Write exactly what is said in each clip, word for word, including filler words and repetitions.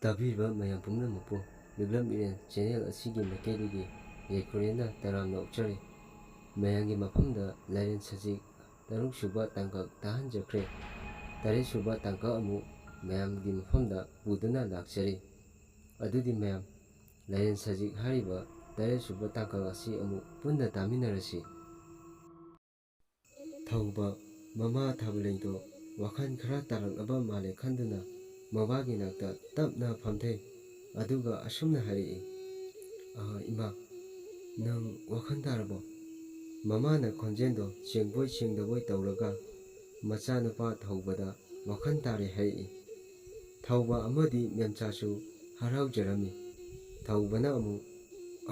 ꯇꯥꯕꯤꯔꯤꯕ ꯃꯌꯥꯝ ꯄꯨꯝꯅꯃꯛꯄꯨ ꯂꯤꯛꯂꯝ ꯏꯔꯦꯟ ꯆꯦꯅꯦꯜ ꯑꯁꯤꯒꯤ ꯃꯥꯏꯀꯩꯗꯒꯤ ꯌꯥꯏꯐꯔꯦꯅ ꯇꯔꯥꯝꯅ ꯑꯣꯛꯆꯔꯤ꯫ ꯃꯌꯥꯝꯒꯤ ꯃꯐꯝꯗ ꯂꯥꯏꯔꯦꯟ ꯁꯖꯤꯛ ꯇꯔꯨꯛ ꯁꯨꯕ ꯇꯥꯡꯀꯛ ꯇꯥꯍꯟꯖꯈ꯭ꯔꯦ꯫ ꯇꯔꯦꯠ ꯁꯨꯕ ꯇꯥꯡꯀꯛ ꯑꯃꯨꯛ ꯃꯌꯥꯝꯒꯤ ꯃꯐꯝꯗ ꯄꯨꯗꯨꯅ ꯂꯥꯛꯆꯔꯤ꯫ ꯑꯗꯨꯗꯤ ꯃꯌꯥꯝ, ꯂꯥꯏꯔꯦꯟ ꯁꯖꯤꯛ ꯍꯥꯏꯔꯤꯕ ꯇꯔꯦꯠ ꯁꯨꯕ ꯇꯥꯡꯀꯛ ꯑꯁꯤ ꯑꯃꯨꯛ ꯄꯨꯟꯅ ꯇꯥꯃꯤꯟꯅꯔꯁꯤ꯫ ꯊꯧꯕ, ꯃꯃꯥ ꯊꯥꯕꯂꯩꯗꯣ ꯋꯥꯈꯜ ꯈꯔ ꯇꯥꯔꯛꯂꯕ ꯃꯥꯜꯂꯦ ꯈꯟꯗꯨꯅ ꯃꯃꯥꯒꯤ ꯅꯥꯛꯇ ꯇꯞꯅ ꯐꯝꯊꯩ꯫ ꯑꯗꯨꯒ ꯑꯁꯨꯝꯅ ꯍꯥꯏꯔꯛꯏ, "ꯑꯥ, ꯏꯃꯥ, ꯅꯪ ꯋꯥꯈꯜ ꯇꯥꯔꯕꯣ?" ꯃꯃꯥꯅ ꯈꯣꯟꯖꯦꯜꯗꯣ ꯁꯦꯡꯕꯣꯏ ꯁꯦꯡꯗꯕꯣꯏ ꯇꯧꯔꯒ ꯃꯆꯥꯅꯨꯄꯥ ꯊꯧꯕꯗ ꯋꯥꯈꯜ ꯇꯥꯔꯦ ꯍꯥꯏꯔꯛꯏ꯫ ꯊꯧꯕ ꯑꯃꯗꯤ ꯃꯦꯝꯆꯥꯁꯨ ꯍꯔꯥꯎꯖꯔꯝꯃꯤ꯫ ꯊꯧꯕꯅ ꯑꯃꯨꯛ,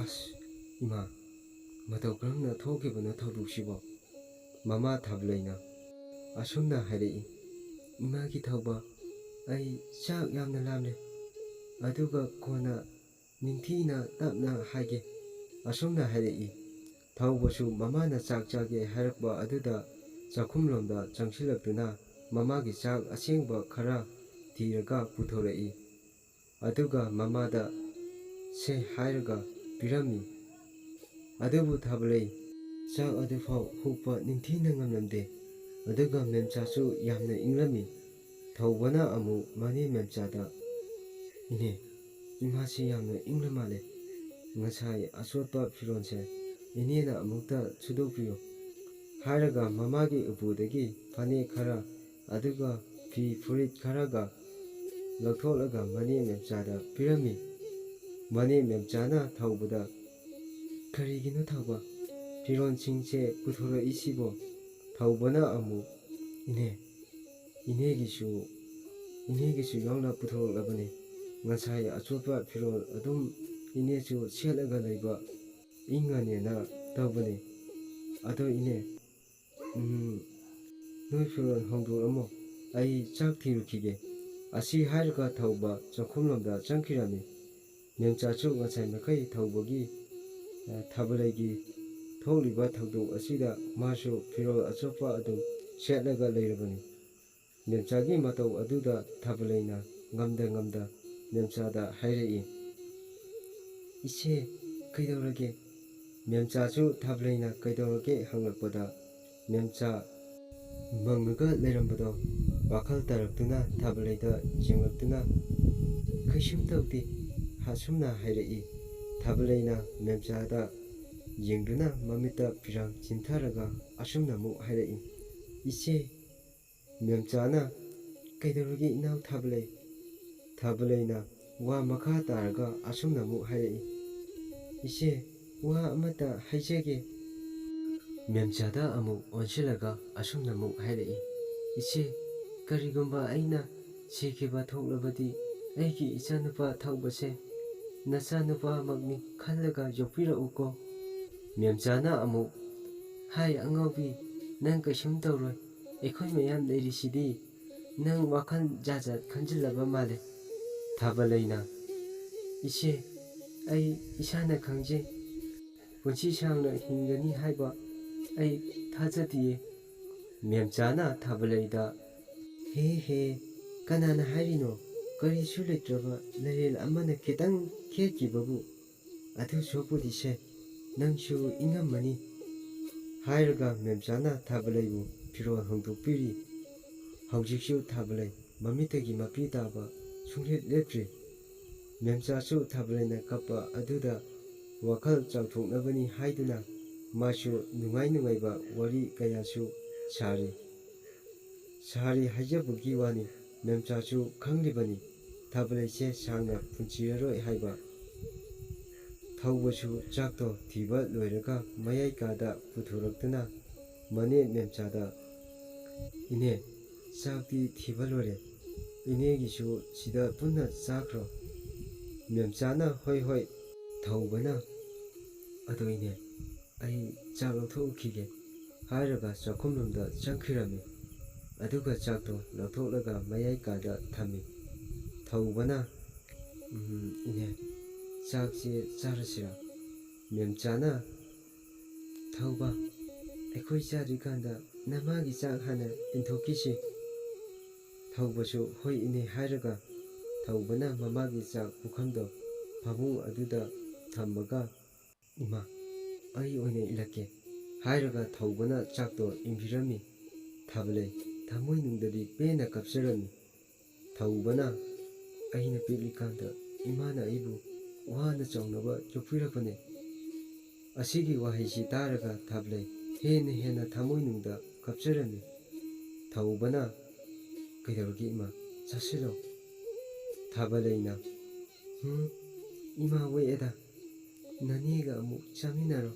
"ꯑꯁ, ꯏꯃꯥ, ꯃꯇꯧ ꯀꯔꯝꯅ ꯊꯣꯛꯈꯤꯕꯅꯣ ꯊꯧꯗꯣꯛꯁꯤꯕꯣ?" ꯃꯃꯥ ꯊꯥꯕꯂꯩꯅ ꯑꯁꯨꯝꯅ ꯍꯥꯏꯔꯛꯏ, "ꯏꯃꯥꯒꯤ ꯊꯧꯕ, ꯑꯩ ꯆꯥꯛ ꯌꯥꯝꯅ ꯂꯥꯝꯂꯦ, ꯑꯗꯨꯒ ꯀꯣꯟꯅ ꯅꯤꯡꯊꯤꯅ ꯇꯞꯅ ꯍꯥꯏꯒꯦ," ꯑꯁꯨꯝꯅ ꯍꯥꯏꯔꯛꯏ꯫ ꯊꯧꯕꯁꯨ ꯃꯃꯥꯅ ꯆꯥꯛ ꯆꯥꯒꯦ ꯍꯥꯏꯔꯛꯄ ꯑꯗꯨꯗ ꯆꯥꯛꯈꯨꯝꯂꯣꯝꯗ ꯆꯪꯁꯤꯜꯂꯛꯇꯨꯅ ꯃꯃꯥꯒꯤ ꯆꯥꯛ ꯑꯁꯦꯡꯕ ꯈꯔ ꯊꯤꯔꯒ ꯄꯨꯊꯣꯔꯛꯏ꯫ ꯑꯗꯨꯒ ꯃꯃꯥꯗ "ꯁꯦ" ꯍꯥꯏꯔꯒ ꯄꯤꯔꯝꯃꯤ꯫ ꯑꯗꯨꯕꯨ ꯊꯥꯕꯂꯩ ꯆꯥꯛ ꯑꯗꯨꯐꯥꯎ ꯍꯨꯛꯄ ꯅꯤꯡꯊꯤꯅ ꯉꯝꯂꯝꯗꯦ꯫ ꯑꯗꯨꯒ ꯃꯦꯝꯆꯥꯁꯨ ꯌꯥꯝꯅ ꯏꯪꯂꯝꯃꯤ꯫ ꯊꯧꯕꯅ ꯑꯃꯨꯛ ꯃꯅꯦ ꯃꯦꯝꯆꯥꯗ, "ꯏꯅꯦ, ꯏꯃꯥꯁꯤ ꯌꯥꯝꯅ ꯏꯪꯂ ꯃꯥꯜꯂꯦ꯫ ꯉꯁꯥꯏ ꯑꯆꯣꯠꯄ ꯐꯤꯔꯣꯜꯁꯦ ꯏꯅꯦꯅ ꯑꯃꯨꯛꯇ ꯁꯨꯗꯣꯛꯄꯤꯌꯨ," ꯍꯥꯏꯔꯒ ꯃꯃꯥꯒꯤ ꯎꯄꯨꯗꯒꯤ ꯐꯅꯦꯛ ꯈꯔ, ꯑꯗꯨꯒ ꯐꯤ ꯐꯨꯔꯤꯠ ꯈꯔꯒ ꯂꯧꯊꯣꯛꯂꯒ ꯃꯅꯦ ꯃꯦꯝꯆꯥꯗ ꯄꯤꯔꯝꯃꯤ꯫ ꯃꯅꯦ ꯃꯦꯝꯆꯥꯅ ꯊꯧꯕꯗ, "ꯀꯔꯤꯒꯤꯅꯣ ꯊꯧꯕ, ꯐꯤꯔꯣꯜꯁꯤꯡꯁꯦ ꯄꯨꯊꯣꯔꯛꯏꯁꯤꯕꯣ?" ꯊꯧꯕꯅ ꯑꯃꯨꯛ, "ꯏꯅꯦ, ꯏꯅꯦꯒꯤꯁꯨ, ꯏꯅꯦꯒꯤꯁꯨ ꯌꯥꯎꯅ ꯄꯨꯊꯣꯔꯛꯂꯕꯅꯤ꯫ ꯉꯁꯥꯏ ꯑꯆꯣꯠꯄ ꯐꯤꯔꯣꯜ ꯑꯗꯨꯝ ꯏꯅꯦꯁꯨ ꯁꯦꯠꯂꯒ ꯂꯩꯕ ꯏꯪꯉꯅꯦꯅ ꯇꯧꯕꯅꯤ꯫ ꯑꯗꯣ ꯏꯅꯦ, ꯎꯝ, ꯅꯣꯏ ꯐꯤꯔꯣꯜ ꯍꯣꯡꯗꯣꯛꯂꯝꯃꯣ, ꯑꯩ ꯆꯥꯛ ꯊꯤꯔꯨꯈꯤꯒꯦ꯫" ꯑꯁꯤ ꯍꯥꯏꯔꯒ ꯊꯧꯕ ꯆꯥꯛꯈꯨꯝꯂꯣꯝꯗ ꯆꯪꯈꯤꯔꯝꯃꯤ꯫ ꯃꯦꯝꯆꯥꯁꯨ ꯉꯁꯥꯏ ꯃꯈꯩ ꯊꯧꯕꯒꯤ, ꯑ, ꯊꯥꯕꯂꯩꯒꯤ ꯊꯣꯛꯂꯤꯕ ꯊꯧꯗꯣꯛ ꯑꯁꯤꯗ ꯃꯥꯁꯨ ꯐꯤꯔꯣꯜ ꯑꯆꯣꯠꯄ ꯑꯗꯨ ꯁꯦꯠꯂꯒ ꯂꯩꯔꯕꯅꯤ꯫ ꯃꯦꯝꯆꯥꯒꯤ ꯃꯇꯧ ꯑꯗꯨꯗ ꯊꯥꯕꯂꯩꯅ ꯉꯝꯗ ꯉꯝꯗ ꯃꯦꯝꯆꯥꯗ ꯍꯥꯏꯔꯛꯏ꯫ "ꯏꯆꯦ, ꯀꯩꯗꯧꯔꯒꯦ?" ꯃꯦꯝꯆꯥꯁꯨ ꯊꯥꯕꯂꯩꯅ "ꯀꯩꯗꯧꯔꯒꯦ?" ꯍꯪꯂꯛꯄꯗ, ꯃꯦꯝꯆꯥ ꯃꯪꯉꯒ ꯂꯩꯔꯝꯕꯗꯣ ꯋꯥꯈꯜ ꯇꯥꯔꯛꯇꯨꯅ ꯊꯥꯕꯂꯩꯗ ꯌꯦꯡꯂꯛꯇꯨꯅ, "ꯀꯩꯁꯨꯝ ꯇꯧꯗꯦ," ꯑꯁꯨꯝꯅ ꯍꯥꯏꯔꯛꯏ꯫ ꯊꯥꯕꯂꯩꯅ ꯃꯦꯝꯆꯥꯗ ꯌꯦꯡꯗꯨꯅ ꯃꯃꯤꯠꯇ ꯐꯤꯔꯥꯡ ꯆꯤꯟꯊꯔꯒ ꯑꯁꯨꯝꯅ ꯑꯃꯨꯛ ꯍꯥꯏꯔꯛꯏ, "ꯏꯆꯦ!" ꯃꯦꯝꯆꯥꯅ, "ꯀꯩꯗꯧꯔꯒꯦ ꯏꯅꯥꯎ ꯊꯥꯕꯂꯩ?" ꯊꯥꯕꯂꯩꯅ ꯋꯥ ꯃꯈꯥ ꯇꯥꯔꯒ ꯑꯁꯨꯝꯅ ꯑꯃꯨꯛ ꯍꯥꯏꯔꯛꯏ, "ꯏꯆꯦ, ꯋꯥ ꯑꯃꯇ ꯍꯥꯏꯖꯒꯦ꯫" ꯃꯦꯝꯆꯥꯗ ꯑꯃꯨꯛ ꯑꯣꯟꯁꯤꯜꯂꯒ ꯑꯁꯨꯝꯅ ꯑꯃꯨꯛ ꯍꯥꯏꯔꯛꯏ, "ꯏꯆꯦ, ꯀꯔꯤꯒꯨꯝꯕ ꯑꯩꯅ ꯁꯤꯈꯤꯕ ꯊꯣꯛꯂꯕꯗꯤ ꯑꯩꯒꯤ ꯏꯆꯥꯅꯨꯄꯥ ꯊꯧꯕꯁꯦ ꯅꯆꯥꯅꯨꯄꯥꯃꯛꯅꯤ ꯈꯜꯂꯒ ꯌꯣꯛꯄꯤꯔꯛꯎꯀꯣ꯫" ꯃꯦꯝꯆꯥꯅ ꯑꯃꯨꯛ, "ꯍꯥꯏ ꯑꯉꯥꯎꯕꯤ, ꯅꯪ ꯀꯩꯁꯨꯝ ꯇꯧꯔꯣꯏ, ꯑꯩꯈꯣꯏ ꯃꯌꯥꯝ ꯂꯩꯔꯤꯁꯤꯗꯤ꯫ ꯅꯪ ꯋꯥꯈꯜ ꯖꯥꯠ ꯖꯥꯠ ꯈꯟꯖꯤꯜꯂꯕ ꯃꯥꯜꯂꯦ꯫" ꯊꯥꯕꯂꯩꯅ, "ꯏꯆꯦ, ꯑꯩ ꯏꯁꯥꯅ ꯈꯪꯖꯩ꯫ ꯄꯨꯟꯁꯤ ꯁꯥꯡꯅ ꯍꯤꯡꯒꯅꯤ ꯍꯥꯏꯕ ꯑꯩ ꯊꯥꯖꯗꯤꯌꯦ꯫" ꯃꯦꯝꯆꯥꯅ ꯊꯥꯕꯂꯩꯗ, "ꯍꯦ ꯍꯦ, ꯀꯅꯥꯅ ꯍꯥꯏꯔꯤꯅꯣ? ꯀꯔꯤꯁꯨ ꯂꯩꯇ꯭ꯔꯕ ꯂꯩꯔꯦꯜ ꯑꯃꯅ ꯈꯤꯇꯪ ꯈꯦꯠꯈꯤꯕꯕꯨ ꯑꯗꯨ ꯁꯣꯛꯄꯨꯗꯤꯁꯦ, ꯅꯪꯁꯨ ꯏꯪꯉꯝꯃꯅꯤ" ꯍꯥꯏꯔꯒ ꯃꯦꯝꯆꯥꯅ ꯊꯥꯕꯂꯩꯕꯨ ꯐꯤꯔꯣꯜ ꯍꯣꯡꯗꯣꯛꯄꯤꯔꯤ꯫ ꯍꯧꯖꯤꯛꯁꯨ ꯊꯥꯕꯂꯩ ꯃꯃꯤꯠꯇꯒꯤ ꯃꯄꯤ ꯇꯥꯕ ꯁꯨꯡꯂꯦꯞ ꯂꯦꯞꯇ꯭ꯔꯤ꯫ ꯃꯦꯝꯆꯥꯁꯨ ꯊꯥꯕꯂꯩꯅ ꯀꯞꯄ ꯑꯗꯨꯗ ꯋꯥꯈꯜ ꯆꯥꯎꯊꯣꯛꯅꯕꯅꯤ ꯍꯥꯏꯗꯨꯅ ꯃꯥꯁꯨ ꯅꯨꯡꯉꯥꯏ ꯅꯨꯡꯉꯥꯏꯕ ꯋꯥꯔꯤ ꯀꯌꯥꯁꯨ ꯁꯥꯔꯤ꯫ ꯁꯥꯔꯤ ꯍꯥꯏꯖꯕꯒꯤ ꯋꯥꯅꯤ, ꯃꯦꯝꯆꯥꯁꯨ ꯈꯪꯂꯤꯕꯅꯤ ꯊꯥꯕꯂꯩꯁꯦ ꯁꯥꯡꯅ ꯄꯨꯟꯁꯤꯔꯔꯣꯏ ꯍꯥꯏꯕ꯫ ꯊꯧꯕꯁꯨ ꯆꯥꯛꯇꯣ ꯊꯤꯕ ꯂꯣꯏꯔꯒ ꯃꯌꯥꯏ ꯀꯥꯗ ꯄꯨꯊꯣꯔꯛꯇꯨꯅ ꯃꯅꯦ ꯃꯦꯝꯆꯥꯗ, "ꯏꯅꯦ, ꯆꯥꯛꯇꯤ ꯊꯤꯕ ꯂꯣꯏꯔꯦ꯫ ꯏꯅꯦꯒꯤꯁꯨ ꯁꯤꯗ ꯄꯨꯟꯅ ꯆꯥꯈ꯭ꯔꯣ꯫" ꯃꯦꯝꯆꯥꯅ, "ꯍꯣꯏ, ꯍꯣꯏ꯫" ꯊꯧꯕꯅ, "ꯑꯗꯣ ꯏꯅꯦ, ꯑꯩ ꯆꯥꯛ ꯂꯧꯊꯣꯛꯎꯈꯤꯒꯦ" ꯍꯥꯏꯔꯒ ꯆꯥꯛꯈꯨꯝꯂꯣꯝꯗ ꯆꯪꯈꯤꯔꯝꯃꯤ꯫ ꯑꯗꯨꯒ ꯆꯥꯛꯇꯣ ꯂꯧꯊꯣꯛꯂꯒ ꯃꯌꯥꯏ ꯀꯥꯗ ꯊꯝꯃꯤ꯫ ꯊꯧꯕꯅ, "ꯎꯝ, ꯏꯅꯦ, ꯆꯥꯛꯁꯦ ꯆꯥꯔꯁꯤꯔꯥ?" ꯃꯦꯝꯆꯥꯅ, "ꯊꯧꯕ, ꯑꯩꯈꯣꯏ ꯆꯥꯗ꯭ꯔꯤꯀꯥꯟꯗ ꯅꯃꯥꯒꯤ ꯆꯥꯛ ꯍꯥꯟꯅ ꯏꯟꯊꯣꯛꯈꯤꯁꯤ꯫" ꯊꯧꯕꯁꯨ "ꯍꯣꯏ ꯏꯅꯦ" ꯍꯥꯏꯔꯒ ꯊꯧꯕꯅ ꯃꯃꯥꯒꯤ ꯆꯥꯛ ꯄꯨꯈꯝꯗꯣ ꯐꯃꯨꯡ ꯑꯗꯨꯗ ꯊꯝꯃꯒ, "ꯏꯃꯥ, ꯑꯩ ꯑꯣꯏꯅ ꯏꯜꯂꯛꯀꯦ" ꯍꯥꯏꯔꯒ ꯊꯧꯕꯅ ꯆꯥꯛꯇꯣ ꯏꯟꯕꯤꯔꯝꯃꯤ꯫ ꯊꯥꯕꯂꯩ ꯊꯃꯣꯏꯅꯨꯡꯗꯗꯤ ꯄꯦꯟꯅ ꯀꯞꯆꯔꯝꯃꯤ꯫ ꯊꯧꯕꯅ, "ꯑꯩꯅ ꯄꯤꯛꯂꯤꯀꯥꯟꯗ ꯏꯃꯥꯅ ꯑꯩꯕꯨ ꯋꯥꯅ ꯆꯥꯎꯅꯕ ꯌꯣꯛꯄꯤꯔꯛꯄꯅꯦ"꯫ ꯑꯁꯤꯒꯤ ꯋꯥꯍꯩꯁꯤ ꯇꯥꯔꯒ ꯊꯥꯕꯂꯩ ꯍꯦꯟꯅ ꯍꯦꯟꯅ ꯊꯃꯣꯏꯅꯨꯡꯗ ꯀꯞꯆꯔꯝꯃꯤ꯫ ꯊꯧꯕꯅ, "ꯀꯩꯗꯧꯔꯒꯦ ꯏꯃꯥ? ꯆꯥꯁꯤꯜꯂꯣ"꯫ ꯊꯥꯕꯂꯩꯅ, "ꯍꯨꯝ, ꯏꯃꯥ ꯋꯦꯛꯑꯦꯗ, ꯅꯅꯦꯒ ꯑꯃꯨꯛ ꯆꯥꯃꯤꯟꯅꯔꯣ"꯫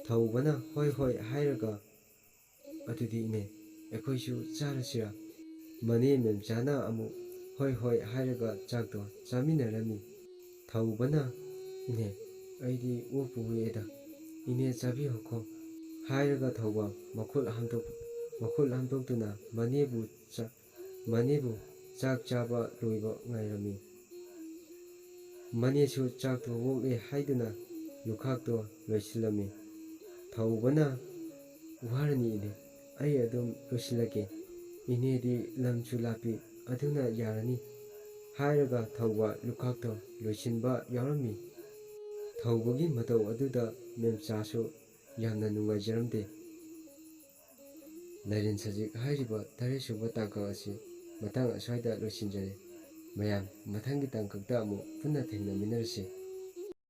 ꯊꯧꯕꯅ ꯍꯣꯏ ꯍꯣꯏ ꯍꯥꯏꯔꯒ, "ꯑꯗꯨꯗꯤ ꯏꯅꯦ, ꯑꯩꯈꯣꯏꯁꯨ ꯆꯥꯔꯁꯤꯔꯥ?" ꯃꯅꯦ ꯃꯦꯝꯆꯥꯅ ꯑꯃꯨꯛ ꯍꯣꯏ ꯍꯣꯏ ꯍꯥꯏꯔꯒ ꯆꯥꯛꯇꯣ ꯆꯥꯃꯤꯟꯅꯔꯝꯃꯤ꯫ ꯊꯧꯕꯅ, "ꯏꯅꯦ, ꯑꯩꯗꯤ ꯑꯣꯛꯄꯨ ꯋꯦꯛꯑꯦꯗ, ꯏꯅꯦ ꯆꯥꯕꯤꯌꯨꯀꯣ" ꯍꯥꯏꯔꯒ ꯊꯧꯕ ꯃꯈꯨꯠ ꯍꯥꯝꯗꯣꯛ-, ꯃꯈꯨꯠ ꯍꯥꯝꯗꯣꯛꯇꯨꯅ ꯃꯅꯦꯕꯨ ꯆꯥ-, ꯃꯅꯦꯕꯨ ꯆꯥꯛ ꯆꯥꯕ ꯂꯣꯏꯕ ꯉꯥꯏꯔꯝꯃꯤ꯫ ꯃꯅꯦꯁꯨ ꯆꯥꯛꯇꯣ ꯑꯣꯛꯂꯦ ꯍꯥꯏꯗꯨꯅ ꯂꯨꯈꯥꯛꯇꯣ ꯂꯣꯏꯁꯤꯜꯂꯝꯃꯤ꯫ ꯊꯧꯕꯅ, "ꯋꯥꯔꯅꯤ ꯏꯅꯦ, ꯑꯩ ꯑꯗꯨꯝ ꯂꯣꯏꯁꯤꯜꯂꯒꯦ꯫ ꯏꯅꯦꯗꯤ ꯂꯝꯁꯨ ꯂꯥꯞꯄꯤ, ꯑꯗꯨꯅ ꯌꯥꯔꯅꯤ" ꯍꯥꯏꯔꯒ ꯊꯧꯕ ꯂꯨꯈꯥꯛꯇꯣ ꯂꯣꯏꯁꯤꯟꯕ ꯌꯥꯎꯔꯝꯃꯤ꯫ ꯊꯧꯕꯒꯤ ꯃꯇꯧ ꯑꯗꯨꯗ ꯃꯦꯝꯆꯥꯁꯨ ꯌꯥꯝꯅ ꯅꯨꯡꯉꯥꯏꯖꯔꯝꯗꯦ꯫ ꯂꯥꯏꯔꯦꯟ ꯁꯖꯤꯛ ꯍꯥꯏꯔꯤꯕ ꯇꯔꯦꯠ ꯁꯨꯕ ꯇꯥꯡꯀꯛ ꯑꯁꯤ ꯃꯇꯥꯡ ꯑꯁ꯭ꯋꯥꯏꯗ ꯂꯣꯏꯁꯤꯟꯖꯔꯦ꯫ ꯃꯌꯥꯝ, ꯃꯊꯪꯒꯤ ꯇꯥꯡꯀꯛꯇ ꯑꯃꯨꯛ ꯄꯨꯟꯅ ꯊꯦꯡꯅꯃꯤꯟꯅꯔꯁꯤ꯫